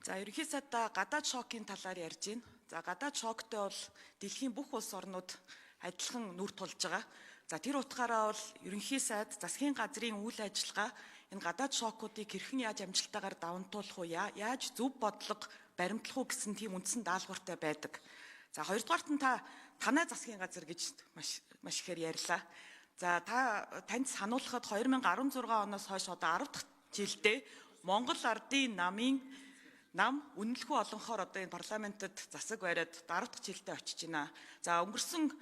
За, ерөнхий сайдаа гадаад шокийн талаар ярьж байна. За, гадаад шоктой бол дэлхийн бүх улс орнууд адилхан нүр тулж байгаа. За, тэр утгаараа бол ерөнхий сайд засгийн газрын үйл ажиллагаа энэ гадаад шокуудыг хэрхэн яаж амжилттайгаар даван туулах уу, яаж зөв бодлого баримтлах уу гэсэн тийм үндсэн даалгавартай байдаг. За, хоёрдугаарт нь та танай засгийн газар гэж маш маш ихээр ярьлаа. За, та танд сануулхад 2016 оноос хойш одоо 10 дахь жилдээ Монгол Ардын намын нам үнэлэхүү олонхоор одоо энэ парламентод засаг бариад 10 дахь жилдээ очиж байна. За, өнгөрсөн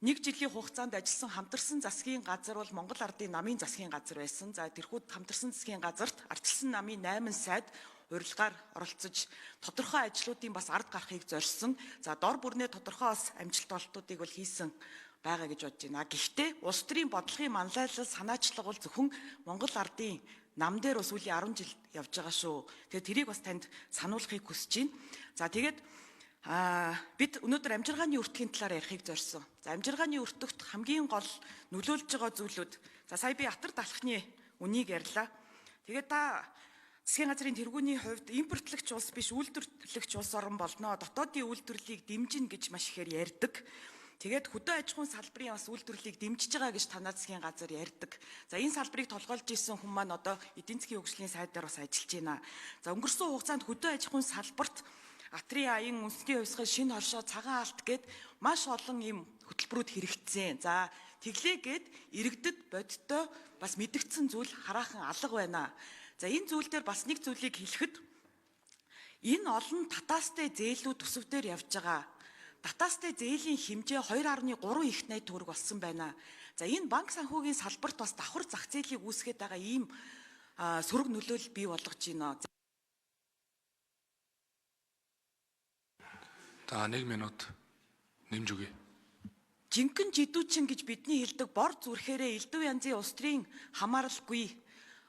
нэг жилийн хугацаанд ажилласан хамтарсан засгийн газар бол Монгол Ардын намын засгийн газар байсан. За, тэрхүү хамтарсан засгийн газарт ардчилсан намын 8 сайд урилгаар оролцож тодорхой ажлуудын бас ард гарахыг зорьсон. За, дор бүрнээ тодорхой бас амжилт олтуудыг бол хийсэн байгаа гэж бодож байна. Гэхдээ улс төрийн бодлогын манлайлал санаачлага бол зөвхөн Монгол Ардын нам дээр бас сүүлийн 10 жил явж байгаа шүү. Тэгээд тэрийг бас танд сануулахыг хүсэж байна. За, тэгээд бид өнөөдөр амжиргааны өртгийн талаар ярихыг зорьсон. За, амжиргааны өртөгт хамгийн гол нөлөөлж байгаа зүйлүүд. За, сая би атар далхны үнийг ярьлаа. Тэгээд та засгийн газрын тэргүүний хувьд импортлогч улс биш, үйлдвэрлэгч улс орн болно. Дотоодын үйлдвэрлэлийг дэмжинэ гэж маш ихээр ярьдаг. Тэгээд хөдөө аж ахуйн салбарын бас үйлдвэрлэлийг дэмжиж байгаа гэж танай засгийн газар ярьдаг. За, энэ салбарыг толгойлж исэн хүн маань одоо эдийн засгийн хөгжлийн сайдаар бас ажиллаж байна. За, өнгөрсөн хугацаанд хөдөө аж ахуйн салбарт атрын аян, үндэсний хувьсгал, шинэ хоршоо, цагаан алт гээд маш олон ийм хөтөлбөрүүд хэрэгжсэн. За, тэглээгээд иргэдэд бодиттой бас мэдгдсэн зүйл хараахан алга байна. За, энэ зүйл дээр бас нэг зүйлийг хэлэхэд энэ олон татаастай зээлүүд төсөв дээр явж байгаа. Татаастай зээлийн хэмжээ 2.3 их 80 төгрөг болсон байна. За, энэ банк санхүүгийн салбарт бас давхар зах зээлийг үүсгээд байгаа ийм сөрөг нөлөөлөл бий болгож байна. За, 1 минут нэмж өгье. Жинхэнэ жидүүчин гэж бидний хэлдэг бор зүрхээрээ элдв янзын улс төрийн хамааралгүй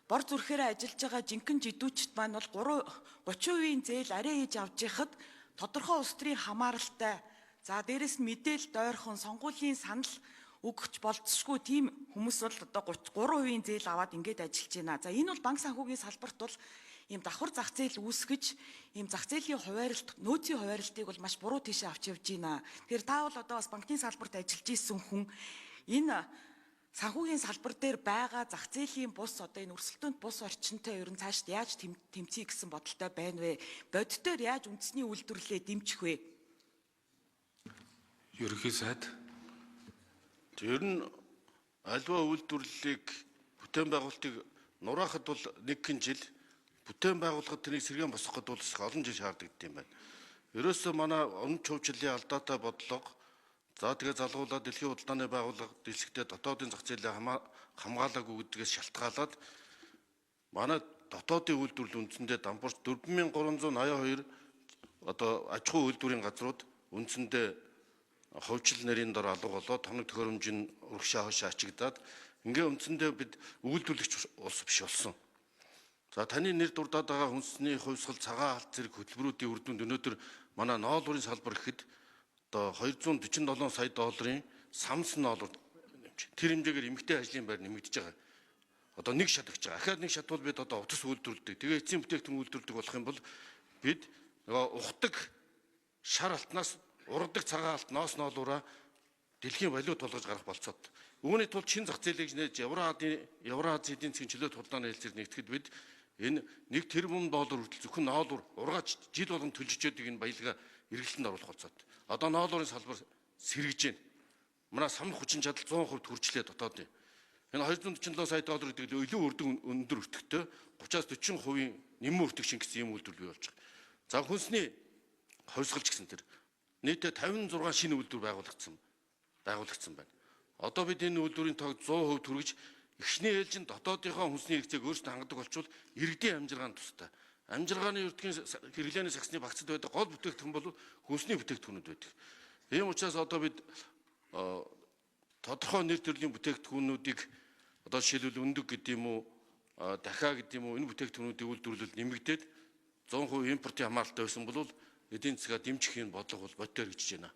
бор зүрхээрээ ажиллаж байгаа жинхэнэ жидүүчд маань бол 3 30% зээл арай хийж авч яхад тодорхой улс төрийн хамааралтай. За, дээрэс нь мэдээлэл дойрхон сонгуулийн санал өгч болцсошгүй тийм хүмүүс бол одоо 33% зээл аваад ингээд ажиллаж байна. За, энэ бол банк санхүүгийн салбарт бол ийм давхар зах зээл үүсгэж ийм зах зээлийн хуваарлт, нөөцийн хуваарлтыг бол маш буруу тийшээ авч явж байна. Тэгэхээр та бол одоо бас банкны салбарт ажиллаж исэн хүн, энэ санхүүгийн салбар дээр байгаа зах зээлийн бус одоо энэ өрсөлдөөнд бус орчинтой ер нь цаашд яаж тэмцэе гэсэн бодолтой байна вэ? Бодитоор яаж үндэсний үйлдвэрлэлээ дэмжих вэ? Ерөнхий сайд. Ер нь альва үйлдвэрлэлийг, бүтээн байгуулалтыг нураахад бол нэгэн жил, бүтээн байгуулахад, тэрийг сэргээн босгоход бол олон жил шаардлагатай юм байна. Ерөөсөө манай өмнө хөвчлөлийн алдаатай бодлого, за, тэгээ залгуулаад дэлхийн худалдааны байгууллага дэлсэхдээ дотоодын зах зээлээ хамгаалаагүй гэдгээс шалтгаалаад манай дотоодын үйлдвэрлэл үндсэндээ дампуурч 4382 одоо аж ахуйн үйлдвэрийн газрууд үндсэндээ ховжил нэрийн дор алга болоод, тоног төхөөрөмж нь урагшаа хойшоо ачигдаад, ингээ үндсэндээ бид үйлдвэрлэгч улс биш болсон. За, таны нэр дурдаад байгаа хүнсний хувьсгал, цагаан алт зэрэг хөтөлбөрүүдийн үр дүнд өнөөдөр манай ноолуурын салбар гэхэд одоо 247 сая долларын самс ноолуур нэмж, тэр хэмжээгээр эмэгтэй ажлын байр нэмэгдэж байгаа. Одоо нэг шат өгч байгаа. Ахаад нэг шат бол бид одоо утас үйлдвэрлэдэг. Тэгээ эцсийн бүтээгдэхүүн үйлдвэрлэдэг болох юм бол бид нөгөө ухдаг шар алтнаас ургадаг цагаан алт ноос ноолуураа дэлхийн валют болгож гарах болцоод. Үүний тулд шин зах зээлийг нээж Евразийн эдийн засгийн чөлөөт худалдааны хэлцээр нэгтгэхэд бид энэ 1 тэрбум доллар хүртэл зөвхөн ноолуур ургаач жил болгон төлж ичээдэг энэ баялгаа эргэлтэнд оруулах болцоод. Одоо ноолуурын салбар сэргэж байна. Манай самах хүчин чадал 100% хүрчлээ дотоодын. Энэ 247 сая доллар гэдэг илүү өрдөг өндөр өртөгтэй 30-аас 40% нэмэн өртөг шингэсэн юм үйлдвэр бий болж байгаа. За, хүнсний хувьсгалч гэсэн тэр нийтдээ 56 шинэ үйлдвэр байгуулагдсан байна. Одоо бид энэ үйлдвэрийн тоог 100% түргэж эхний ээлжинд дотоодынхоо хүнсний хэрэгцээг өөрсдөө хангадаг болчвол иргэдийн амжиргаанд тустай. Амжиргааны өртгийн хэрэглээний сагсны багцад байдаг гол бүтээгдэхүүн бол хүнсний бүтээгдэхүүнүүд байдаг. Ийм учраас одоо бид тодорхой нэр төрлийн бүтээгдэхүүнүүдийг, одоо жишээлбэл өндөг гэдэг юм уу, дахиа гэдэг юм уу, энэ бүтээгдэхүүнүүдийн үйлдвэрлэл нэмэгдээд 100% импортын хамааралтай байсан бол эдийн засгаа дэмжих юм бодлого бол бодитоор хэрэгжиж байна.